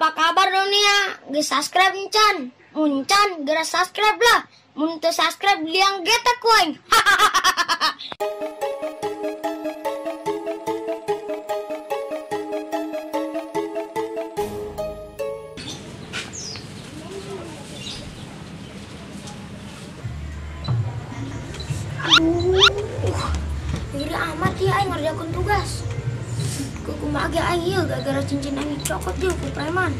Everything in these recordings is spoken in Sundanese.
Apa kabar dunia? Geus subscribe encan? Muncan geura subscribe lah. Mun teu subscribe liang getek ku aing. Aduh, ngiri amat ya aing ngerjakeun tugas. Kumaha ge aing ieu gara-gara cincin aing dicokot ieu ku preman.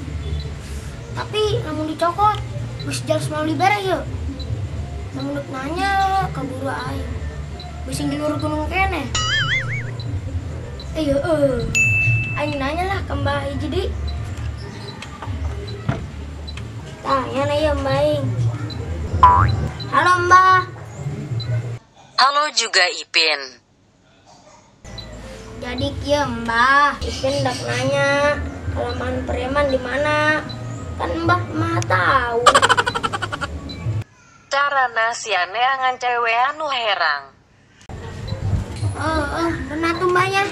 Tapi lamun dicokot geus jelas mau dibere ieu. Lamun deuk nanya ka guru aing. Bisi di luhur gunung keneh. Ieu euy. Aing nanya lah ka Mbah hiji deui. Tanya na ieu Mbah aing. Halo Mbah. Halo juga Ipin. Jadi kieu Mbah, Ipin dak nanya kelemahan preman di mana? Kan Mbah mah tahu. Carana sia neangan cewe anu herang. Oh, benar tuh mbahnya.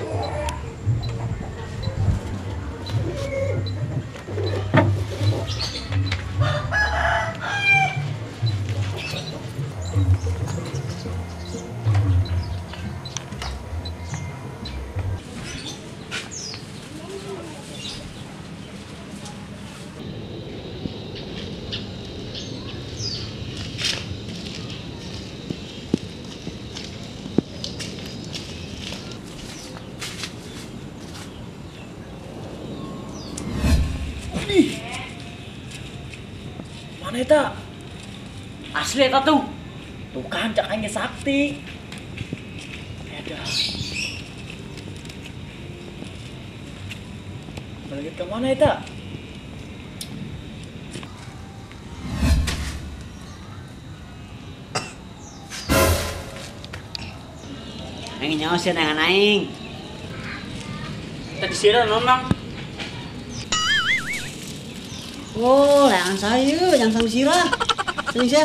Mana eta? Asli eta tuh. Tuh kan cak aing sakti. Edan. Balik ke mana eta? Aing nyaho sia dengan aing. Tadi sira naon, Mang? Oh, layangan saya, yang sama sirah. Sini sia.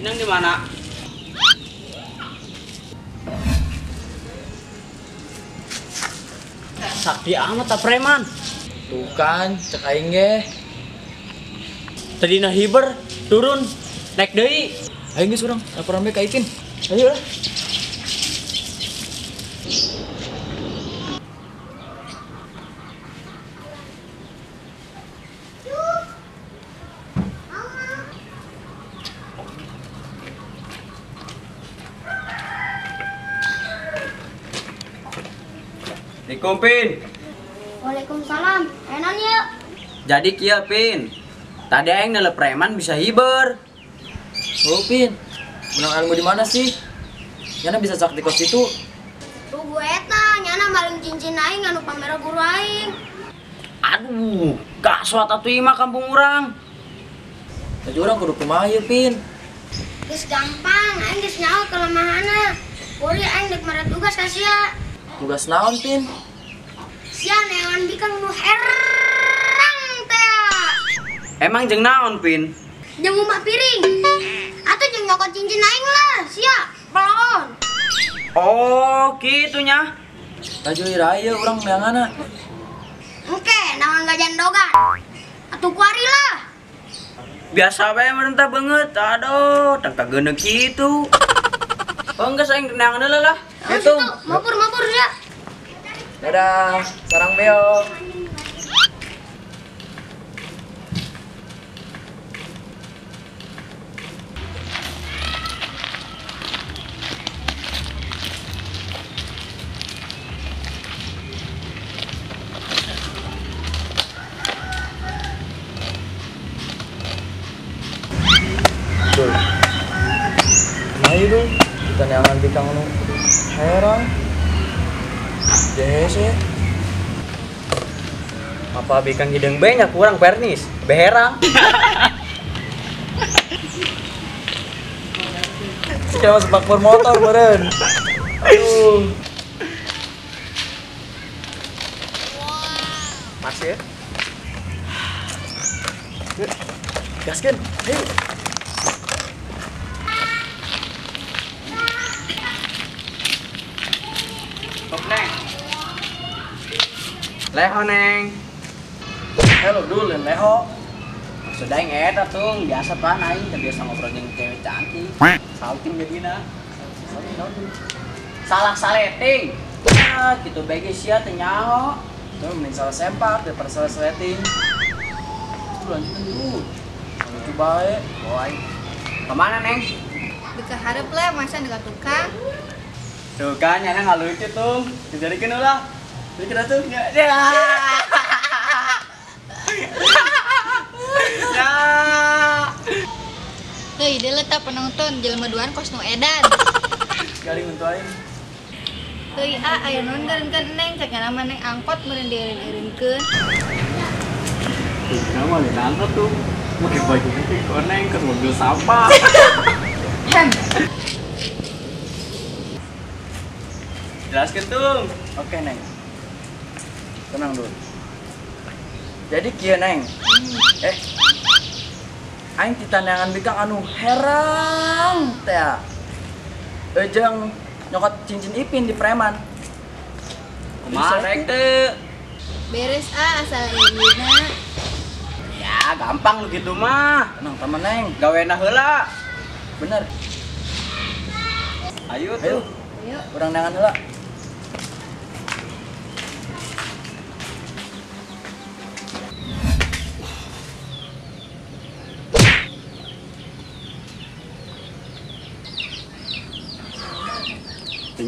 Inang di mana? Sakti amat tak preman. Tuh kan, cek aing ge. Tadi nah hiber, turun, naik deui. Aing geus urang, laporan bae ka Ipin. Ayo lah. Assalamualaikum, Pin. Waalaikumsalam. Enon yuk. Jadi kieu, Pin. Tadi aing nele preman bisa hiber. Oh, Pin. Menang ilmu di mana sih? Nyana bisa sakti kos itu. Tuh gue eta, nyana maling cincin aing anu pamera guru aing. Aduh, gaswat atuh ieu mah kampung urang. Tadi urang kudu kumaha ieu, Pin? Geus gampang, aing geus nyaho kelemahanna. Kuari aing deuk mere tugas ka sia. Tugas naon, Pin? Sia neangan bikang nu herang teh. Emang jeung naon, Pin? Jeung ngumbah piring. Atuh jeung nyokot cincin aing lah, sia pelon. Oh, kitu nya. Laju ira ieu urang neanganna. Engke, naon gajan dogan. Atuh kuari lah. Biasa bae merentah banget. Aduh, tangka geuneuk kitu. Oh, enggak aing neangan heula lah. Itu, mabur-mabur ya. Dadah, sarang beo. Dul. Nah itu, kita neangan bikang nu herang. Jese. Apa bikang hidung banyak kurang pernis, beherang. Sekarang sepak motor meren. Aduh. Masih ya? Gaskeun. Ayo. Top, Neng. Leho, Neng. Hello dulu leho. Maksud aing eta tuh biasa pan aing teu biasa ngobrol jeung cewek cantik. Salting jadina. Salah saleting. Ah, gitu bae ge sia teu nyaho. Tuh mending salah sempak daripada salah seleting. Tuh lanjutin dulu. Lucu bae. Boy. Kemana, Neng? Deka hareup lah masa dekat tukang. Tuh kan nyana nggak lucu tuh. Dijadikan ulah. Jadi kita tuh. Ya. Ya. Heuy, deuleu tah penonton jelema duaan kos nu edan. Garing untuk aing. Heuy, ah aya naon geureunkeun Neng, cek nya mah Neng angkot meureun dieureun-eureunkeun. Tuh, mah lain angkot tuh. Pakai baju putih koneng ke mobil sampah. Hem. Jelaskan tuh. Oke, Neng. Tenang dulu. Jadi kieu, Neng. Aing titaneangan bikang anu herang teh. Ejeng nyokot cincin Ipin di preman. Kumaha rek teu? Beres ah asal ieu. Ya, gampang lu gitu mah. Tenang temen, Neng. Gawena heula. Bener. Ayo tuh. Ayo. Urang neangan heula.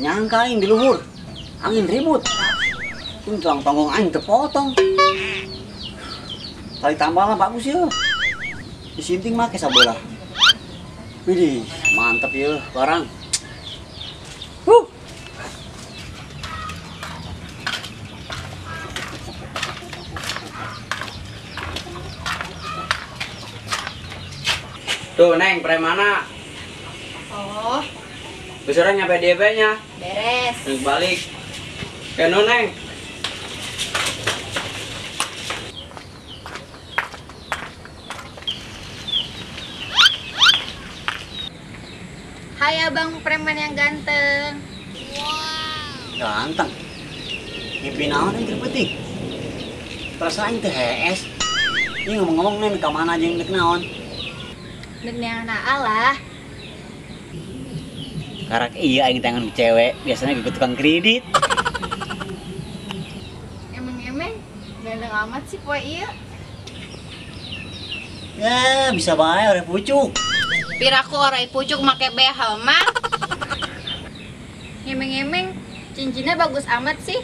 Nyangka aing di luhur. Angin ribut. Tulang panggung aing terpotong. Tali tambah lah bagus ya. Disinting make sabelah. Widih, mantep ya barang. Huh. Tuh, Neng, premana? Oh. Besarnya nyampe DP-nya. Beres. Terus balik. Keno, Neng. Hai abang preman yang ganteng. Wow. Ganteng. Mimpi naon aing keur peuting. Perasaan aing teu hees. Ini ngomong-ngomong Neng ka mana jeung deuk naon? Deuk neangan lah. Karak iya aing tangan cewek, biasanya gue tukang kredit. Emang-emang ganteng amat sih poe ieu. Ya, bisa bae ore pucuk. Piraku orai pucuk make behel mah. Ngemeng-ngemeng, cincinnya bagus amat sih.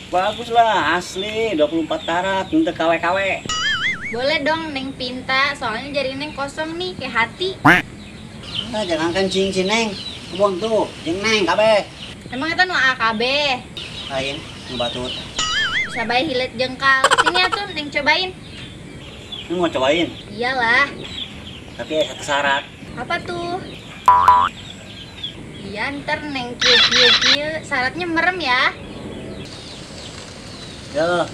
Bagus lah, asli 24 karat, untuk KW-KW. Boleh dong Neng pinta, soalnya jari Neng kosong nih kayak hati. Nah, jangankan cincin Neng, kebon tuh, jeung Neng kabeh. Emang itu nu AKB? Lain, nu batut. Bisa bae hilet jengkal. Sini atuh Neng cobain. Neng mau cobain? Iyalah. Tapi ada satu syarat. Apa tuh? Iya, ntar Neng kieu-kieu syaratnya merem ya. Yo.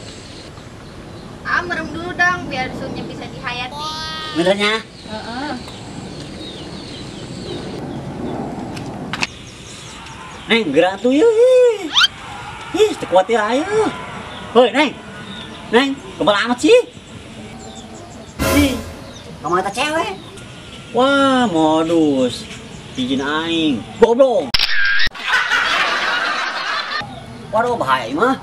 Ah, merem dulu dong biar suhunya bisa dihayati. Benernya? Heeh. Neng, gerak tuh yuk. Ih, teu kuat ya ayo. Hoi, Neng. Neng, kebal amat sih. Ih, kamu kata cewek. Wah, modus. Izin aing. Goblok. Waduh, bahaya mah.